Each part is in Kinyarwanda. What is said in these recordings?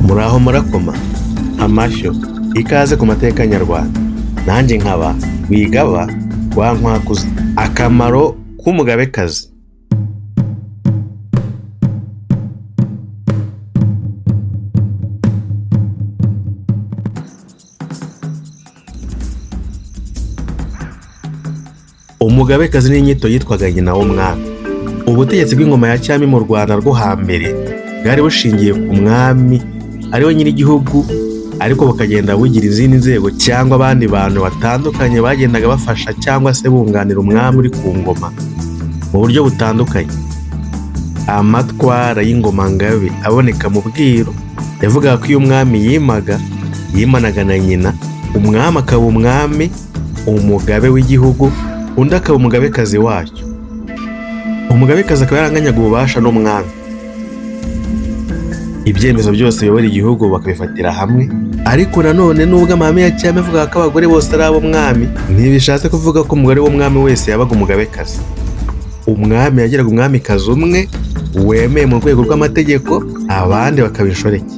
Muraho murakoma amashyo, ikaze ku mateka nyarwanda, nanjye nkaba Rwigaba rwa Nkwakuze. Akamaro k'umugabekazi. Umugabekazi ni inyito yitwaga nyina w'umwami. Ubutegetsi bw'ingoma ya cyami mu Rwanda rwo hambere bwari bushingiye ku mwami ari we nyir'igihugu, ariko bukagenda bugira izindi nzego cyangwa abandi bantu batandukanye bagendaga bafasha cyangwa se bunganira umwami uri ku ngoma mu buryo butandukanye. Amatwara y'ingoma ngabe aboneka mu bwiru yavugaga ko iyo umwami yimaga yimanaga na nyina, umwami akaba umwami, umugabe w'igihugu, undi akaba umugabekazi wacyo. Umugabekazi akaba yaranganyaga ububasha n'umwami. Ibyemezo byose biyobora igihugu bakabifatira hamwe, ariko nanone nubwo amahame ya cyami avuga ko abagore bose ari ab'umwami, ntibishatse kuvuga ko umugore w'umwami wese yabaga umugabekazi. Umwami yagiraga umwamikazi umwe wemeye mu rwego rw'amategeko, abandi bakaba inshoreke.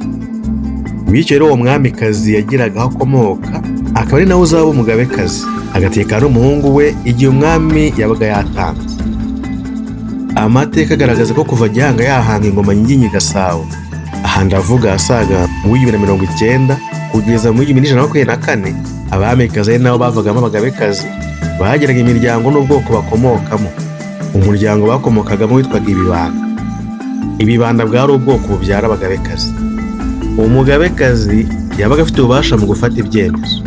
Bityo rero uwo mwamikazi yagiraga aho akomoka, akaba ari nawe uzaba umugabekazi, agatekana n'umuhungu we igihe umwami yabaga yatanze. Amateka agaragaza ko kuva Gihanga yahanga ingoma Nyiginya i Gasabo, aha ndavuga asaga mu 1090 kugeza mu 1124, abamikazi ari nabo bavagamo abagabekazi bagiraga imiryango n'ubwoko bakomokamo. Umuryango bakomokagamo witwaga Ibibanda. Ibibanda bwari ubwoko bubyara abagabekazi. Umugabekazi yabaga afite ububasha mu gufata ibyemezo.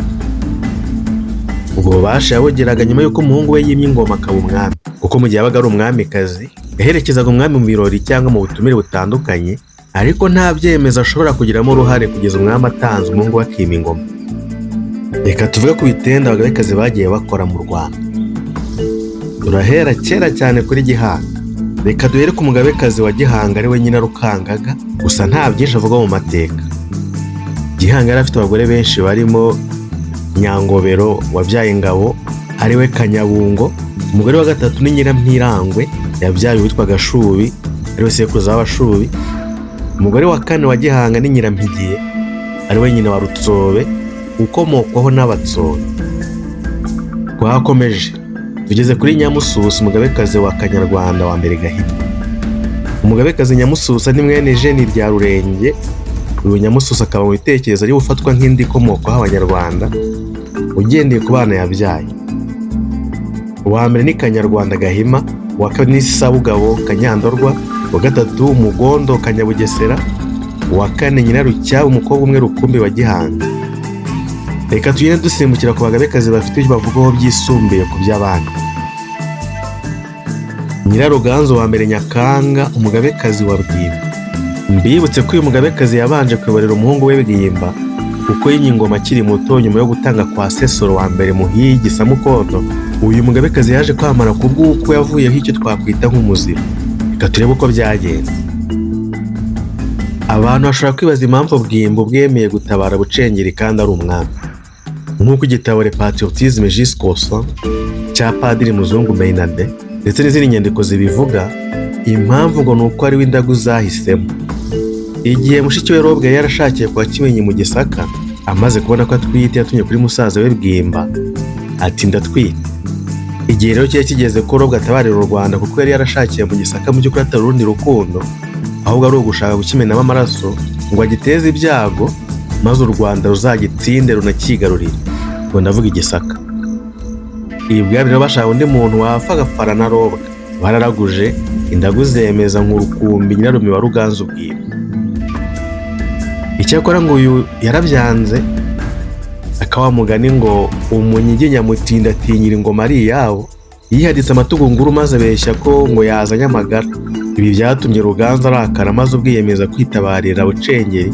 Ubwo bubasha yabugeraga nyuma y'uko umuhungu we yimye ingoma akaba umwami, kuko mu gihe yabaga ari umwamikazi yaherekezaga umwami mu birori cyangwa mu butumire butandukanye, ariko nta byemezo ashobora kugiramo uruhare kugeza umwami atanze umuhungu we akima ingoma. Reka tuvuge ku bitende abagabekazi bagiye bakora mu Rwanda. Turahera kera cyane kuri Gihanga. Reka duhere ku mugabekazi wa Gihanga ari we nyina Rukangaga, gusa nta byinshi avuga mu mateka. Gihanga yari afite abagore benshi barimo Nyangobero wabyaye Ingabo ari we Kanyabungo, umugore wa gatatu ni Nyirampirangwe yabyaye uwitwa Gashubi ari we sekuruza w'Abashubi, umugore wa kane wa Gihanga ni Nyirampigiye ari we nyina wa Rutsobe ukomokwaho n'Abatsobe. Twakomeje tugeze kuri Nyamususa, umugabekazi wa Kanyarwanda wa mbere Gahima. Umugabekazi Nyamususa ni mwene Jeni rya Rurenge. Uyu Nyamususa akaba mu bitekerezo ariwe ufatwa nk'indi ikomokwaho Abanyarwanda ugendeye ku bana yabyaye. Uwa mbere ni Kanyarwanda Gahima, uwa kabiri ni Sabugabo Kanyandorwa, uwa gatatu Mugondo Kanyabugesera, uwa kane Nyirarucyaba umukobwa umwe rukumbi wa Gihanga. Reka tugende dusimbukira ku bagabekazi bafite ibyo bavugaho byisumbuye ku by'abandi. Nyiraruganzu wa mbere Nyakanga, umugabekazi wa Bwimba. Mbibutse ko uyu mugabekazi yabanje kuyoborera umuhungu we Bwimba, kuko yimye ingoma akiri muto nyuma yo gutanga kwa Sesoro wa mbere Muhigi Samukondo. Uyu mugabekazi yaje kwamara ku bw'uko yavuyeho icyo twakwita nk'umuziro. Reka turebe uko byagenze. Abantu bashobora kwibaza impamvu Bwimba bwemeye gutabara Bucengeri kandi ari umwami. Nk'uko igitabo Le Patriotisme jusqu'au sang cya Padiri Muzungu Meinade ndetse n'izindi nyandiko zibivuga, impamvu ngo ni uko ari we indagu zahisemo. Igihe mushiki we Robwa yari yarashakiye kwa Kimenyi mu Gisaka, amaze kubona ko atwite yatumye kuri musaza we Bwimba ati ndatwite. Igihe rero cyari kigeze ko Robwa atabarira u Rwanda kuko yari yarashakiye mu Gisaka mu by'ukuri atari urundi rukundo, ahubwo ari ugushaka gukimenamo amaraso ngo agiteze ibyago maze u Rwanda ruzagitsinde runakigarurire. Ngo ndavuga Igisaka. Ibi bwami rero bashaka undi muntu wapfa agapfana na Robwa. Bararaguje indagu zemeza Nkurukumbi nyirarume wa Ruganzu Bwimba. Icyakora ngo uyu yarabyanze, akaba mugani ngo umunyiginya mutinda atinyira ingoma ari iyabo, yihaditse amatugunguru maze abeshya ko ngo yazanye amagara. Ibi byatumye Ruganzu arakara maze ubwiyemeza kwitabarira Bucengeri.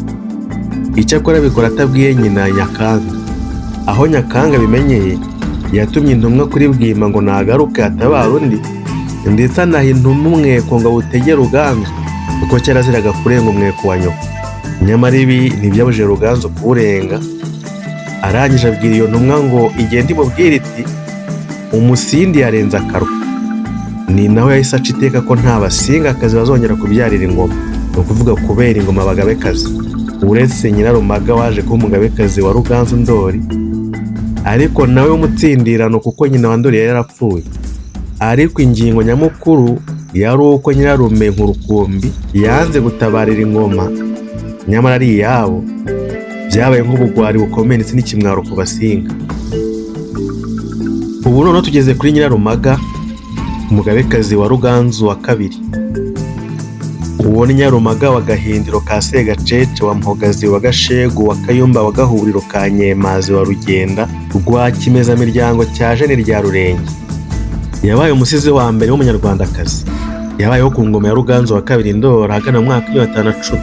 Icyakora abikora atabwiye nyina Nyakanga. Aho Nyakanga abimenyeye yatumye intumwa kuri Bwimba ngo nagaruke atabara undi, ndetse anaha intumwa umweko ngo awutege Ruganzu kuko cyaraziraga kurenga umweko wa nyoko. Nyamara ibi ntibyabujije Ruganzu kuwurenga. Arangije abwira iyo ntumwa ngo igende imubwire iti umusindi yarenze akarwa. Ni naho yahise aca iteka ko nta basingakazi bazongera kubyarira ingoma, ni ukuvuga kubera ingoma abagabekazi. Uretse Nyirarumaga waje kuba umugabekazi wa Ruganzu Ndori, ariko nawe w'umutsindirano kuko nyina wa Ndori yari yarapfuye. Ariko ingingo nyamukuru yari uko nyirarume Nkurukumbi yanze gutabarira ingoma nyamara ari iyabo. Byabaye nk'ubugwari bukomeye ndetse n'ikimwaro ku Basinga. Ubu noneho tugeze kuri Nyirarumaga, umugabekazi wa Ruganzu wa kabiri. Uwo ni Nyarumaga wa Gahindiro ka Segacece wa Mpogazi wa Gashegu wa Kayumba wa Gahuriro ka Nyemazi wa Rugenda rwa Kimezamiryango cya Jeni rya Rurenge. Yabaye umusizi wa mbere w'umunyarwandakazi. Yabayeho ku ngoma ya Ruganzu wa kabiri Ndori ahagana mu mwaka w'1510.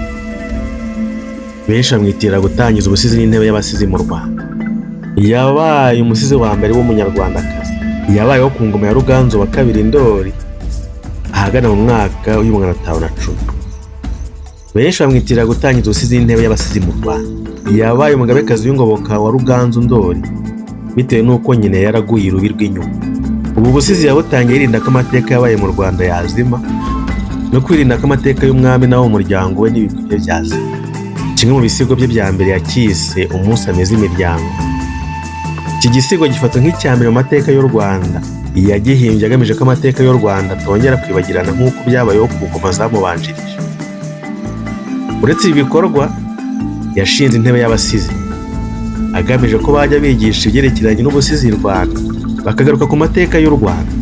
Benshi bamwitirira gutangiza ubusizi n'intebe y'abasizi mu Rwanda. Yabaye umusizi wa mbere w'umunyarwandakazi. Yabayeho ku ngoma ya Ruganzu wa kabiri Ndori ahagana mu mwaka w'1510. Benshi bamwitirira gutangiza ubusizi n'intebe y'abasizi mu Rwanda. Yabaye umugabekazi w'ingoboka wa Ruganzu Ndori bitewe n'uko nyina yaraguye irubi rw'inyuma. Ubu busizi yabutangiye yirinda ko amateka yabaye mu Rwanda yazima, no kwirinda ko amateka y'umwami n'abo mu muryango we n'ibigwi bye byazima. Kimwe mu bisigo bye bya mbere yakise "Umunsi ameze imiryango". Iki gisigo gifatwa nk'icya mbere mu mateka y'u Rwanda. Yagihimbye agamije ko amateka y'u Rwanda atongera kwibagirana nk'uko byabayeho ku ngoma zamubanjirije. Uretse ibi bikorwa, yashinze intebe y'abasizi agamije ko bajya bigisha ibyerekeranye n'ubusizi Rwanda, bakagaruka ku mateka y'u Rwanda.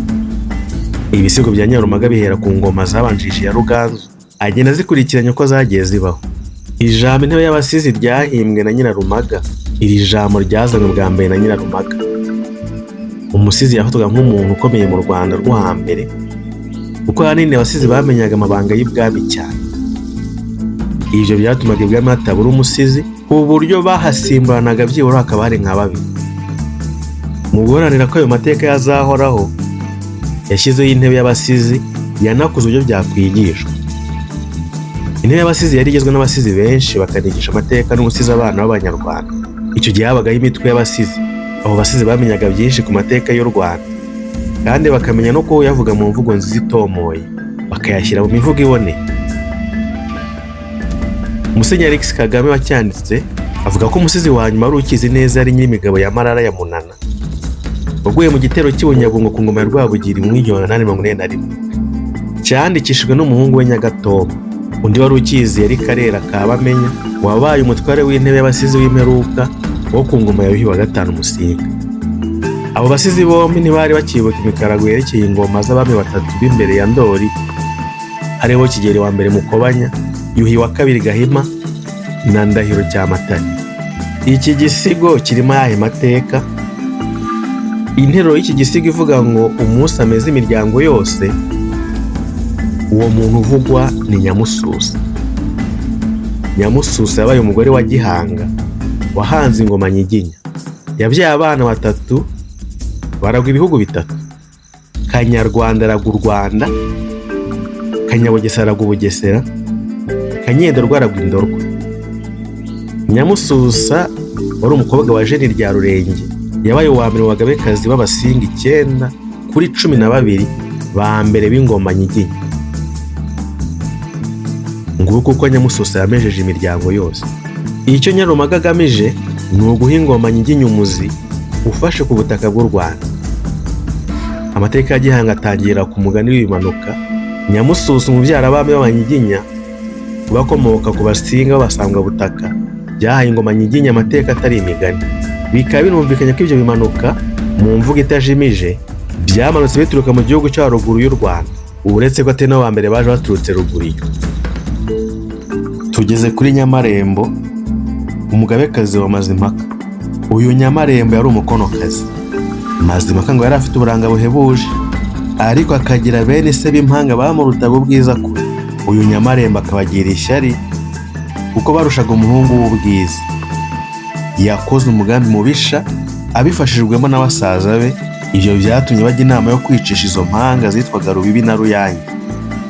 Ibisigo bya Nyarumaga bihera ku ngoma zabanjirije iya Ruganzu, agenda azikurikiranya uko zagiye zibaho. Ijambo intebe y'abasizi ryahimbwe na Nyirarumaga. Iri jambo ryazanywe bwa mbere na Nyirarumaga. Umusizi yafatwaga nk'umuntu ukomeye mu Rwanda rwo hambere, kuko ahanini abasizi bamenyaga amabanga y'ibwami cyane. Ibyo byatumaga ibwami hatabura umusizi, ku buryo bahasimburanaga byibura hakaba hari nka babiri. Mu guharanira ko ayo mateka yazahoraho, yashyizeho intebe y'abasizi, yanakuze uburyo byakwigishwa. Intebe y'abasizi yari igizwe n'abasizi benshi, bakanigisha amateka n'ubusizi abana b'Abanyarwanda. Icyo gihe habagaho imitwe y'abasizi. Abo basizi bamenyaga byinshi ku mateka y'u Rwanda, kandi bakamenya no kuyavuga mu mvugo nziza itomoye, bakayashyira mu mivugo iboneye. Musenyeri Alex Kagame wacyanditse avuga ko umusizi wa nyuma wari ukizi neza ari Nyirimigabo ya Marara ya Munana, waguye mu gitero cy'Ubunyabungo ku ngoma ya Rwabugiri mu 1841. Cyandikishijwe n'umuhungu we Nyagatoma. Undi wari ukizi yari Karera ka Bamenya, wabaye umutware w'intebe y'abasizi w'imperuka wo ku ngoma ya Yuhi wa gatanu Musinga. Abo basizi bombi ntibari bakibuka imikarago yerekeye ingoma z'abami batatu b'imbere ya Ndori, hariho Kigeli wa mbere Mukobanya, Yuhi wa kabiri Gahima na Ndahiro Cyamatare. Iki gisigo kirimo ayahe mateka? Interuro y'iki gisigo ivuga ngo "Umunsi ameze imiryango yose", uwo muntu uvugwa ni Nyamususa. Nyamususa yabaye umugore wa Gihanga wahanze ingoma Nyiginya. Yabyaye abana batatu, baragwa ibihugu bitatu. Kanyarwanda aragwa u Rwanda, Kanyabugesera aragwa Ubugesera, Kanyendorwa aragwa Indorwa. Nyamususa wari umukobwa wa Jeni rya Rurenge, yabaye uwa mbere mu bagabekazi b'Abasinga 9 kuri 12 ba mbere b'ingoma Nyiginya. Nguko uko Nyamususa yamejeje imiryango yose. Icyo Nyarumaga agamije ni uguha ingoma Nyiginya umuzi ufashe ku butaka bw'u Rwanda. Amateka ya Gihanga atangira ku mugani w'ibimanuka. Nyamususa, umubyarabami b'Abanyiginya bakomoka ku Basinga b'Abasangwabutaka, byahaye ingoma Nyiginya amateka atari imigani. Bikaba binumvikanye ko ibyo bimanuka mu mvugo itajimije byamanutse bituruka mu gihugu cyo haruguru y'u Rwanda, uretse ko atari nabo ba mbere baje baturutse ruguru iyo. Tugeze kuri Nyamarembo, umugabekazi wa Mazimpaka. Uyu Nyamarembo yari umukonokazi. Mazimpaka ngo yari afite uburanga buhebuje, ariko akagira bene se b'impanga bamurutaga ubwiza kure. Uyu Nyamarembo akabagira ishyari kuko barushaga umuhungu w'ubwiza. Yakoze umugambi mubisha abifashijwemo na basaza be. Ibyo byatumye bajya inama yo kwicisha izo mpanga zitwaga Rubibi na Ruyange.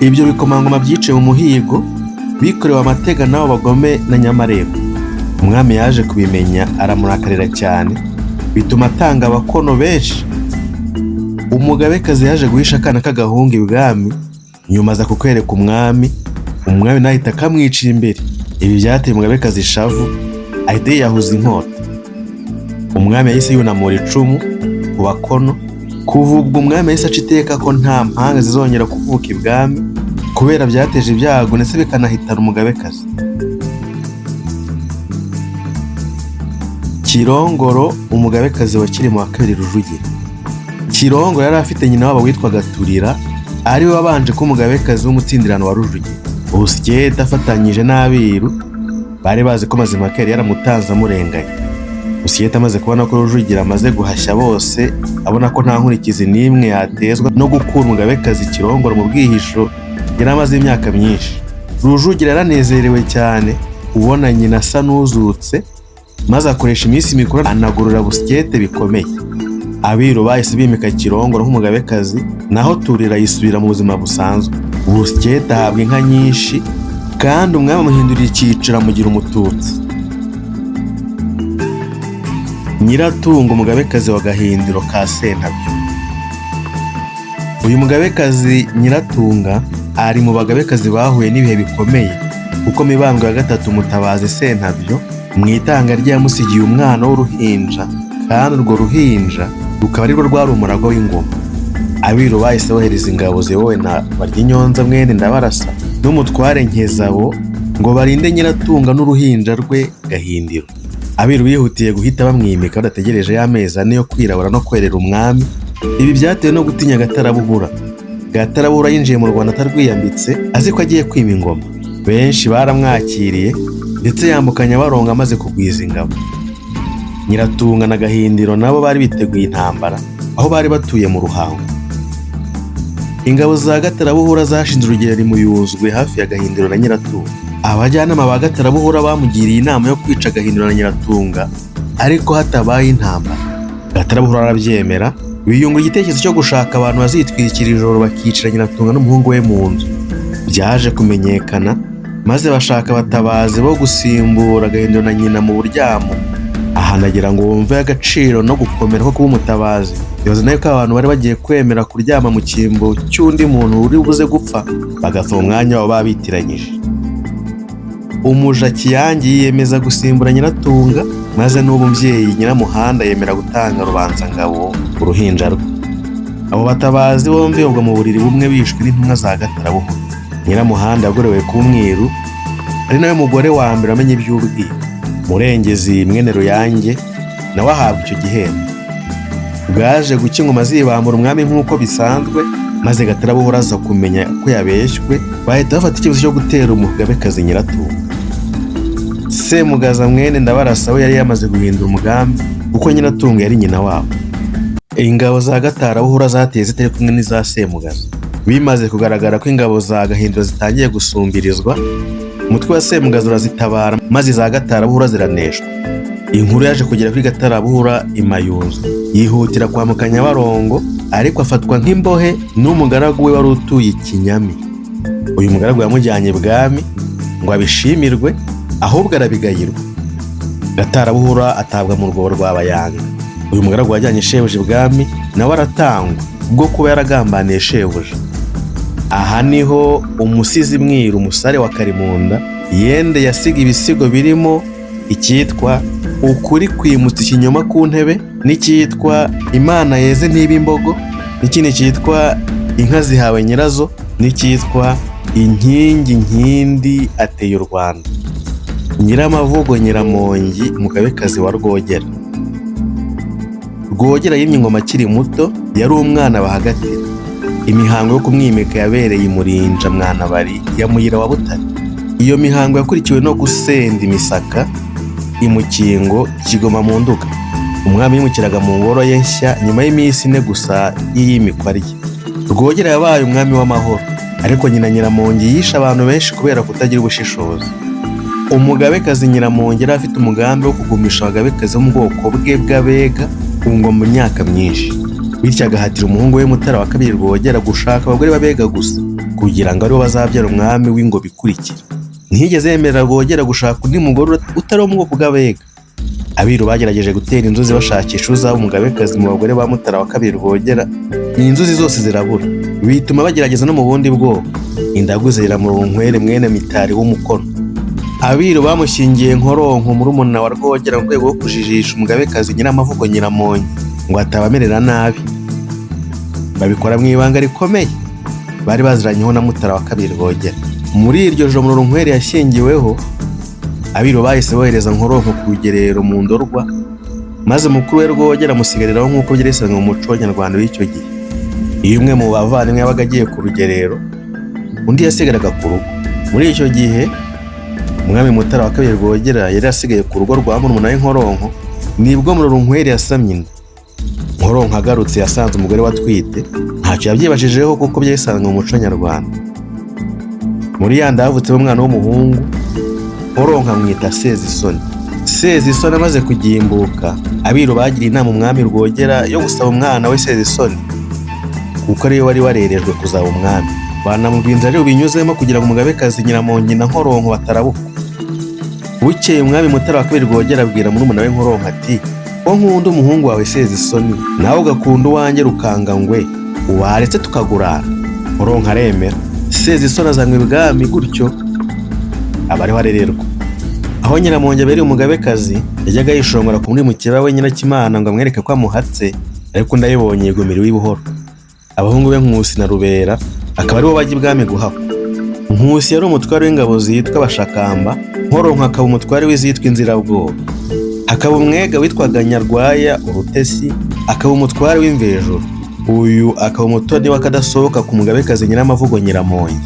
Ibyo bikomangoma byiciwe mu muhigo bikorewe amatega n'abo bagome na Nyamarembo. Umwami yaje kubimenya, aramurakarira cyane, bituma atanga abakono benshi. Umugabekazi yaje guhisha akana k'agahungu ibwami, nyuma aza kukwereka umwami. Umwami nawe ahita akamwicira imbere. Ibi byateye umugabekazi ishavu, ahita yiyahuza inkota. Umwami yahise yunamura icumu ku bakono. Kuva ubwo umwami yahise aca iteka ko nta mpanga zizongera kuvuka ibwami, kubera byateje ibyago ndetse bikanahitana umugabekazi. Kirongoro, umugabekazi wa Cyilima wa kabiri Rujugira. Kirongoro yari afite nyina wabo witwaga Turira, ari we wabanje kuba umugabekazi w'umutsindirano wa Rujugira. Busyete afatanyije n'abiru bari bazi ko Mazimpaka yari yaramutanze amurenganya. Busyete amaze kubona ko Rujugira amaze guhashya bose, abona ko nta nkurikizi n'imwe yatezwa no gukura umugabekazi Kirongoro mu bwihisho yari amaze imyaka myinshi. Rujugira yaranezerewe cyane ubona nyina asa n'uzutse, maze akoresha iminsi mikuru anagorora Busyete bikomeye. Abiru bahise bimika Kirongoro nk'umugabekazi, naho Turira yisubira mu buzima busanzwe. Busyete ahabwa inka nyinshi, kandi umwami amuhindurira icyiciro amugira umututsi. Nyiratunga, umugabekazi wa Gahindiro ka Sentabyo. Uyu mugabekazi Nyiratunga ari mu bagabekazi bahuye n'ibihe bikomeye, kuko Mibambwe wa gatatu Mutabazi Sentabyo mu itanga rye yamusigiye umwana w'uruhinja, kandi urwo ruhinja rukaba arirwo rwari umuragwa w'ingoma. Abiru bahise bohereza ingabo ziyobowe na Baryinyonza mwene Ndabarasa n'umutware Nkezabo ngo barinde Nyiratunga n'uruhinja rwe Gahindiro. Abiru bihutiye guhita bamwimika badategereje y'amezi 4 yo kwirabura no kwerera umwami. Ibi byatewe no gutinya Gatarabuhura. Gatarabuhura yinjiye mu Rwanda atarwiyambitse, azi ko agiye kwima ingoma. Benshi baramwakiriye, ndetse yambuka Nyabarongo amaze kugwiza ingabo. Nyiratunga na Gahindiro nabo bari biteguye intambara aho bari batuye mu Ruhango. Ingabo za Gatarabuhura zashinze urugerero mu Yuzwe hafi ya Gahindiro na Nyiratunga. Abajyanama ba Gatarabuhura bamugiriye inama yo kwica Gahindiro na Nyiratunga, ariko hatabaye intambara. Gatarabuhura arabyemera, biyungura igitekerezo cyo gushaka abantu bazitwikira ijoro bakicira Nyiratunga n'umuhungu we mu nzu. Byaje kumenyekana, maze bashaka abatabazi bo gusimbura Gahindiro na nyina mu buryamo. Aha nagira ngo wumve agaciro no gukomera ko kuba umutabazi. Ibaze nawe ko abantu bari bagiye kwemera kuryama mu cyimbo cy'undi muntu uri buze gupfa, bagapfa mu mwanya wabo babitiranyije. Umuja Kiyange yiyemeza gusimbura Nyiratunga, maze n'ubu mubyeyi Nyiramuhanda yemera gutanga Rubanzangabo uruhinja rwe. Abo batabazi bombi bagwa mu buriri bumwe bishwe n'intumwa za Gatarabuhura. Nyiramuhanda yagorewe kuba umwiru, ari nawe mugore wa mbere wamenye iby'ubwiru. Murengezi mwene Ruyange nawe ahabwa icyo gihembo. Bwaje guca ingoma zibambura umwami nk'uko bisanzwe, maze Gatarabuhura aza kumenya ko yabeshywe, bahita bafata icyemezo cyo gutera umugabekazi Nyiratunga. Semugaza mwene Ndabarasa we yari yamaze guhindura umugambi, kuko Nyiratunga yari nyina wabo. Ingabo za Gatarabuhura zateye zitari kumwe n'iza Semugaza. Bimaze kugaragara ko ingabo za Gahindiro zitangiye gusumbirizwa, umutwe wa Semugaza urazitabara, maze iza Gatarabuhura ziraneshwa. Inkuru yaje kugera kuri Gatarabuhura i Mayunzu, yihutira kwambuka Nyabarongo, ariko afatwa nk'imbohe n'umugaragu we wari utuye i Kinyami. Uyu mugaragu yamujyanye ibwami ngo abishimirwe, ahubwo arabigayirwa. Gatarabuhura atabwa mu rwobo rwa Bayanga. Uyu mugaragu wajyanye shebuja ibwami nawe aratangwa ubwo kuba yaragambaniye shebuja. Aha niho umusizi mwiru Umusare wa Karimunda yende yasiga ibisigo birimo icyitwa ukuri kwimutsa ikinyoma ku ntebe, n'icyitwa Imana yeze ntiba imbogo, n'ikindi cyitwa inka zihawe nyirazo, n'icyitwa inkingi nkindi ateye u Rwanda. Nyiramavugo Nyiramongi, umugabekazi wa Rwogera. Rwogera yimye ingoma akiri muto, yari umwana bahagatira. Imihango yo kumwimika yabereye i Murinja Mwanabari ya Muyira wa Butare. Iyo mihango yakurikiwe no gusenda imisaka i Mukingo, Kigoma mu Nduga. Umwami yimukiraga mu ngoro ye nshya nyuma y'iminsi 4 gusa y'iyimikwa rye. Rwogera yabaye umwami w'amahoro, ariko nyina Nyiramongi yishe abantu benshi kubera kutagira ubushishozi. Umugabekazi Nyiramongi yari afite umugambi wo kugumisha abagabekazi bo mu bwoko bwe bw'Abega ku ngoma imyaka myinshi, bityo agahatira umuhungu we Mutara wa kabiri Rwogera gushaka abagore b'Abega gusa, kugira ngo aribo bazabyara umwami w'ingoma ikurikira. Ntiyigeze yemerera Rwogera gushaka undi mugore utari uwo mu bwoko bw'Abega. Abiru bagerageje gutera inzuzi bashakisha uzaba umugabekazi mu bagore ba Mutara wa kabiri Rwogera, inzuzi zose zirabura, bituma bagerageza no mu bundi bwoko. Indagu zera mu Runkwere mwene Mitari w'Umukono. Abiru bamushyingiye Nkoronko, murumuna wa Rwogera, mu rwego rwo kujijisha umugabekazi Nyiramavugo Nyiramongi ngo atabamerera nabi. Babikora mu ibanga rikomeye bari baziranyeho na Mutara wa kabiri Rwogera. Muri iryo joro Murorunkwere yashyingiweho, abiru bahise bohereza Nkoronko ku rugerero mu Ndorwa, maze mukuru we Rwogera amusigariraho nk'uko byari bisanzwe mu muco nyarwanda w'icyo gihe. Iyo umwe mu bavandimwe yabaga agiye ku rugerero, undi yasigaraga ku rugo. Muri icyo gihe umwami Mutara wa kabiri Rwogera yari asigaye ku rugo rwa murumuna we Nkoronko, nibwo Murorunkwere yasamye inda. Nkoronko agarutse yasanze umugore we atwite, ntacyo yabyibajijeho kuko byari bisanzwe mu muco nyarwanda. Muri ya nda havutsemo umwana w'umuhungu, Nkoronko amwita Sezisoni. Sezisoni amaze kugimbuka, abiru bagiriye inama umwami Rwogera yo gusaba umwana we Sezisoni, kuko ariwe wari warerejwe kuzaba umwami. Banamubwira inzira ari bubinyuzemo kugira ngo umugabekazi Nyiramongi na Nkoronko batarabukwa. Bukeye umwami Mutara wa kabiri Rwogera abwira murumuna we Nkoronko ati: "Ko nkunda umuhungu wawe Sezisoni, nawe ugakunda uwanjye Rukangangwe, waretse tukagurana?" Nkoronko aremera. Sezisoni azanwa ibwami gutyo, aba ariho arererwa. Aho Nyiramongi abereye umugabekazi, yajyaga yishongora ku muri mukeba we Nyirakimana ngo amwereke ko amuhatse, ariko undi ayibonye yigumira iwe buhoro. Abahungu be Nkusi na Rubera akaba aribo bajya ibwami guhakwa. Nkusi yari umutware w'ingabo zitwa Abashakamba, Nkoronko akaba umutware w'izitwa Inzirabwoba. Hakaba umwega witwaga Nyarwaya Urutesi, akaba umutware w'Imvejuru. Uyu akaba umutoni w'akadasohoka ku mugabekazi Nyiramavugo Nyiramongi.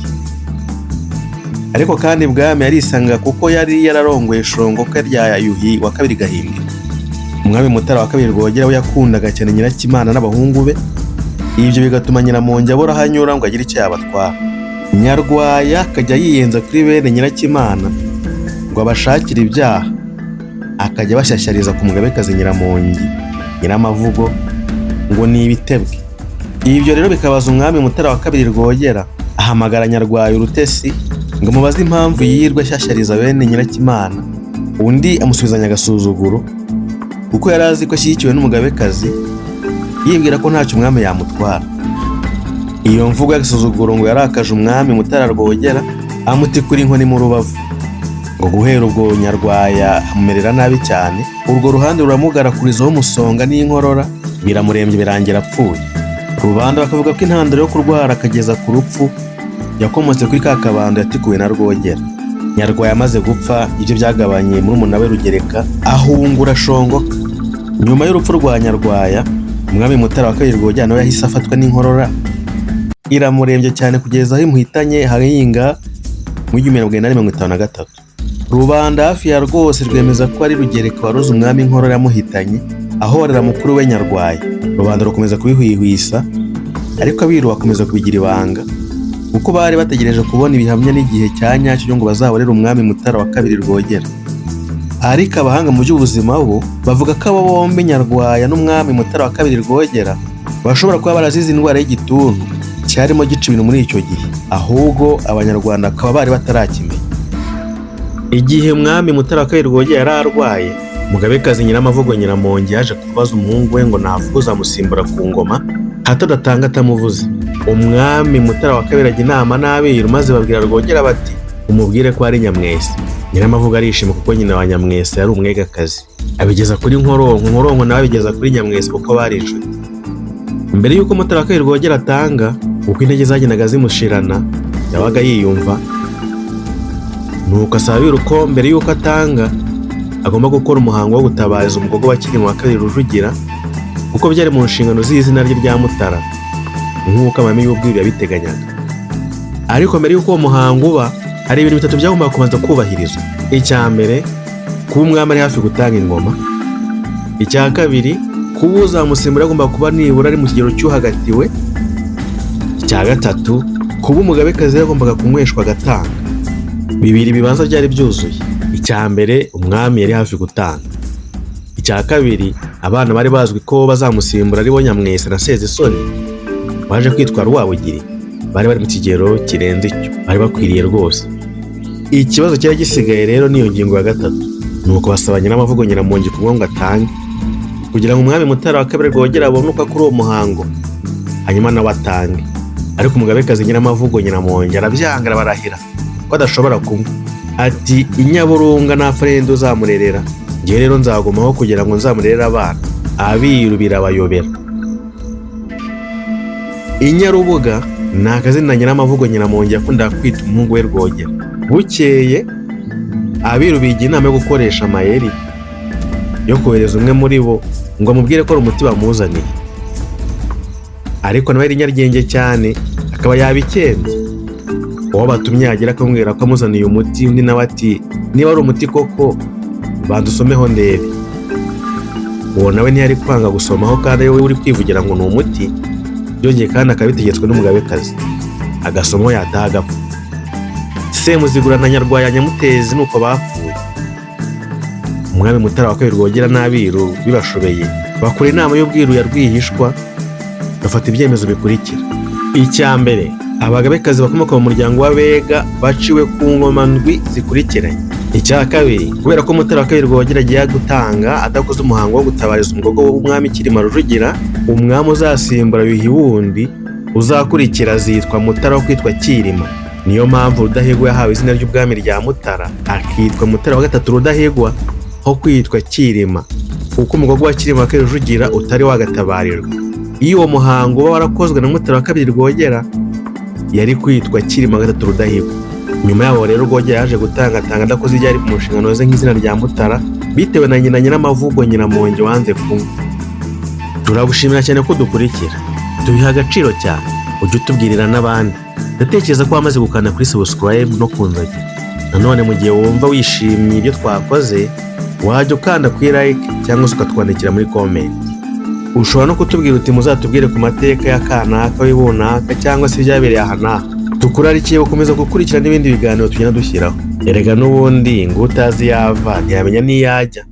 Ariko kandi ibwami yarisanga kuko yari yararongoye Shongoka rya Yuhi wa kabiri Gahindiro. Umwami Mutara wa kabiri Rwogera we yakundaga cyane Nyirakimana n'abahungu be, ibyo bigatuma Nyiramongi abura aho anyura ngo agire icyo yabatwara. Nyarwaya akajya yiyenza kuri bene Nyirakimana ngo abashakire ibyaha, akajya abashyashyariza ku mugabekazi Nyiramongi Nyiramavugo ngo ni ibitebwe. Ibyo rero bikabaza umwami Mutara wa kabiri Rwogera, ahamagara Nyarwaya Urutesi ngo amubaze impamvu yirirwa ashyashyariza bene Nyirakimana. Undi amusubizanya agasuzuguro kuko yari azi ko ashyigikiwe n'umugabekazi, yibwira ko ntacyo umwami yamutwara. Iyo mvugo y'agasuzuguro ngo yarakaje umwami Mutara Rwogera, amutikura inkoni mu rubavu. Ngo guhera ubwo Nyarwaya amumerera nabi cyane, urwo ruhande ruramugarakurizaho umusonga n'inkorora, biramurembye birangira apfuye. Rubanda bakavuga ko intandaro yo kurwara akageza ku rupfu yakomotse kuri ka kabando yatikuwe na Rwogera. Nyarwaya amaze gupfa, ibyo byagabanye murumuna we Rugereka, ahungura Shongoka. Nyuma y'urupfu rwa Nyarwaya, umwami Mutara wa kabiri Rwogera nawe yahise afatwa n'inkorora iramurembye cyane kugeza aho imuhitanye haringa mu 1853. Rubanda hafi ya rwose rwemeza ko ari Rugereka waroze umwami inkorora yamuhitanye, ahorera mukuru we Nyarwaya. Rubanda rukomeza kubihwihwisa, ariko abiru bakomeza kubigira ibanga kuko bari bategereje kubona ibihamya n'igihe cya nyacyo ngo bazahorere umwami Mutara wa kabiri Rwogera. Ariko abahanga mu by'ubuzima bo bavuga ko abo bombi, Nyarwaya n'umwami Mutara wa kabiri Rwogera, bashobora kuba barazize indwara y'igituntu cyarimo gica ibintu muri icyo gihe, ahubwo Abanyarwanda bakaba bari batarakimenya. Igihe umwami Mutara wa kabiri Rwogera yari arwaye, umugabekazi Nyiramavugo Nyiramongi yaje kubaza umuhungu we ngo navuga uzamusimbura ku ngoma, hato adatanga atamuvuze. Umwami Mutara wa kabiri ajya inama n'abiru, maze babwira Rwogera bati: "Umubwire ko ari Nyamwesa." Nyiramavugo arishima kuko nyina wa Nyamwesa yari umwegakazi. Abigeza kuri Nkoronko, Nkoronko nawe abigeza kuri Nyamwesa kuko bari inshuti. Mbere y'uko Mutara wa kabiri Rwogera atanga, uko intege zagendaga zimushirana yabaga yiyumva, nuko asaba abiru ko mbere y'uko atanga agomba gukora umuhango wo gutabariza umugogo wa Cyilima wa kabiri Rujugira, kuko byari mu nshingano z'izina rye rya Mutara nk'uko amahame y'ubwiru yabiteganyaga. Ariko mbere y'uko uwo muhango uba, hari ibintu bitatu byagombaga kubanza kubahirizwa. Icya mbere, kuba umwami ari hafi gutanga ingoma. Icya kabiri, kuba uzamusimbura agomba kuba nibura ari mu kigero cy'uhagatiwe. Icya gatatu, kuba umugabekazi yagombaga kunyweshwa agatanga. Bibiri bibanza byari byuzuye. Icya mbere, umwami yari hafi gutanga. Icya kabiri, abana bari bazwi ko bazamusimbura ari bo Nyamwesa na Sezisoni waje kwitwa Rwabugiri bari bari mu kigero kirenze icyo bari bakwiriye rwose. Ikibazo cyari gisigaye rero niyo ngingo ya gatatu. Nuko basaba Nyiramavugo Nyiramongi kumwe ngo atange kugira ngo umwami Mutara wa kabiri Rwogera abone uko akora uwo muhango, hanyuma nawe atange. Ariko umugabekazi Nyiramavugo Nyiramongi arabyanga, arabarahira ko adashobora kunywa. Ati: "Inyaburunga napfa ninde uzamurerera? Ngewe rero nzagumaho kugira ngo nzamurere abana." Abiru birabayobera. Inyarubuga ni akazina Nyiramavugo Nyiramongi yakundaga kwita umuhungu we Rwogera. Bukeye abiru bigira inama yo gukoresha amayeri yo kohereza umwe muri bo ngo amubwire ko ari umuti bamuzaniye, ariko nawe yari inyaryenge cyane, akaba yabikenze. Uwo batumye yagera akamubwira ko amuzaniye umuti, undi nawe ati: "Niba ari umuti koko, banza usomeho ndebe." Uwo nawe ntiyari kwanga gusomaho kandi ari we uri kwivugira ngo ni umuti, byongeye kandi akaba bitegetswe n'umugabekazi. Agasomaho, yataha agapfa. Semuzigura na Nyarwaya Nyamutezi nuko bapfuye. Umwami Mutara wa II Rwogera n'abiru bibashobeye, bakora inama y'ubwiru ya rwihishwa, bafata ibyemezo bikurikira: Icya mbere, abagabekazi bakomoka mu muryango w'Abega baciwe ku ngoma ndwi zikurikiranye. Icya kabiri, kubera ko Mutara wa II Rwogera agiye gutanga adakoze umuhango wo gutabariza umugogo w'umwami Cyilima Rujugira, umwami uzasimbura Yuhi wundi uzakurikira azitwa Mutara wo kwitwa Cyilima. Niyo mpamvu Rudahigwa yahawe izina ry'ubwami rya Mutara, akitwa Mutara wa III Rudahigwa aho kwitwa Cyilima, kuko umugogo wa Cyilima wa II Rujugira utari wagatabarijwe. Iyo uwo muhango uba warakozwe na Mutara wa II Rwogera, yari kwitwa Cyilima wa III Rudahigwa. Nyuma yaho rero, Rwogera yaje gutanga, atanga adakoze ibyari mu nshingano ze nk'izina rya Mutara, bitewe na nyina Nyiramavugo Nyiramongi wanze kunywa. Turagushimira cyane ko dukurikira, tubiha agaciro cyane. Ujye utubwirira n'abandi. Ndatekereza ko wamaze gukanda kuri subscribe no ku nzogera. Nanone mu gihe wumva wishimiye ibyo twakoze, wajya ukanda kuri like cyangwa se ukatwandikira muri comment. Ushobora no kutubwira uti: "Muzatubwire ku mateka ya kanaka w'ibunaka cyangwa se ibyabereye aha n'aha." Tukurarikiye gukomeza gukurikira n'ibindi biganiro tugenda dushyiraho. Erega n'ubundi ngo utazi yava ntiyamenya n'iyo ajya.